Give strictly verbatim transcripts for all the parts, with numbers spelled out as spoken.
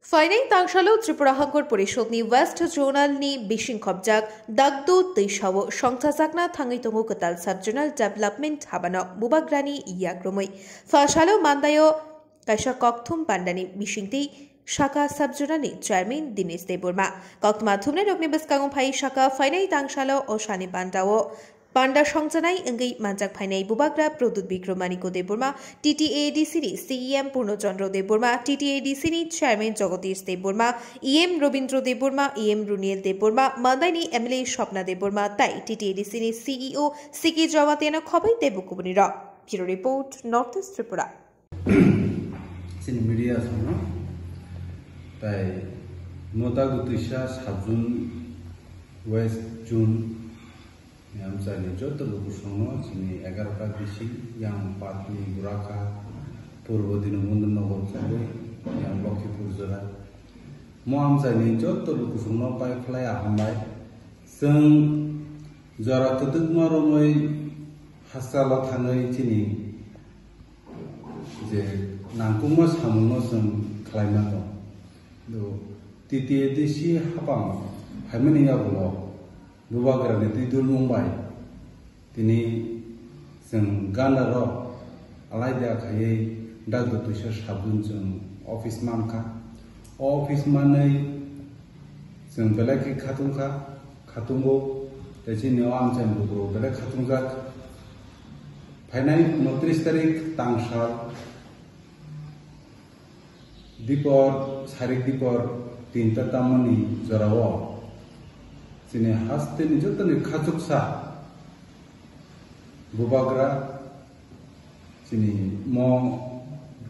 Phainai tangsalo Tripura Hangkor Porishodni West Zonalni bising khopjak Dagdo twisao songchajakna thangwi tongo kwtal Sub-Zonal Development habano bubagrani yakrumwi. Phasalo mandaio kaisa kokthum pandani bisingtwi saka Sub-Zonalni Chairman Dinesh Debbarma. Koktma thumnairokni bwskango phai saka phainai tangsalo osani pandao panda songchanai wngwi manjak phainai bubagra Pradyut Bikram Manikya Debbarma, T T A D C ni C E M Purno Chandra Debbarma, T T A D C ni Chairman Jagadish Debbarma, E M Rabindra Debbarma, E M Runiel Debbarma, Mandaini M L A Swapna Debbarma tai T T A D C ni C E O C K Jamatia no khobai tei bukubuni rok. Bureau Report, North East Tripura. Chini media sono tai mo Dagdo twisa Sub-Zone, West Zone ni amchaini joto lukusongno chini egarota bising yang Patni, Burakha, Purbo Dinobondo Nogor khogwi yang Lokhipur jora. Mo amchaini joto lukusongno pai phlai ahambai. Chwng jora kwdwkma romwi hastalo thangwi chini je nangkukma samungno chwng khlaima tong. T T A D C hapang phaimani yagulo bubagrani twi dulmung bai tini chwng gandarok alaida khaiwi Dagdo twisa Sub-Zone chwng office mankha. O office manwi chwng belai khe khatungkha, khatungo tei chini o amchaini lukurok belai khatungjak. Phainai unotris tarik tangsal dipor, sarik dipor tinta tamani jorao chini hasteni jotoni khachuksa bubagra chini mo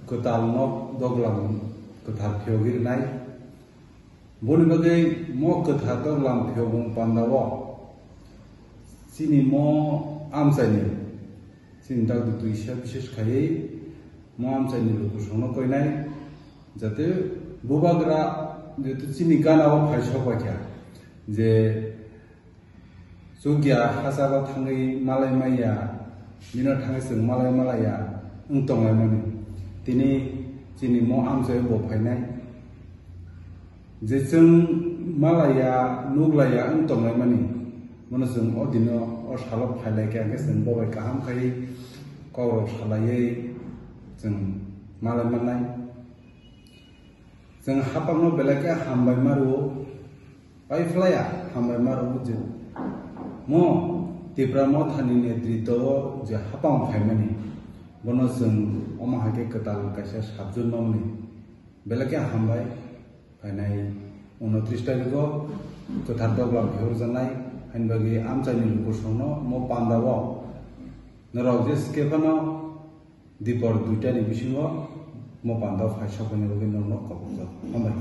kwtal nok doglam kwthar phiyogwi rwnai. Boni bagwi mo kwthar doglam phiyogwng pandao chini mo amchaini chini Dagdo twisa bises khaiwi mo amchaini lukusongno koinai, jate bubagra jate chini ganao phai sokbaikha je chukya hachalo thangwi malai maya, bino thangwi chwng malai malaya wng tonglaimani. Tini chini mo amchaio bo phainai. Je chwng malaya, nuglaya wng tonglaimani, bono chwng o dino o salo phailaikha, hwnkhe chwng bo bai kaham khai kokrok salaiwi chwng malai mannai. Chwng hapangno belai khe hambai ma rwo, pai phlaya hambai ma rwo je mo Tipra Mothani netritwo o je hapang phaimani, bono chwng omo hai khe kwtal kaisa Sub-Zone mamani. Belai khe hambai, phainai unotris tarikgo kwthar doglam phiyokjaknai, haini bagwi amchaini lukusongno mo pandao norok je swkhe phano dipor duitani bisingo mo pandao phai sokbaini bagwi norokno kobokjak. Hambai.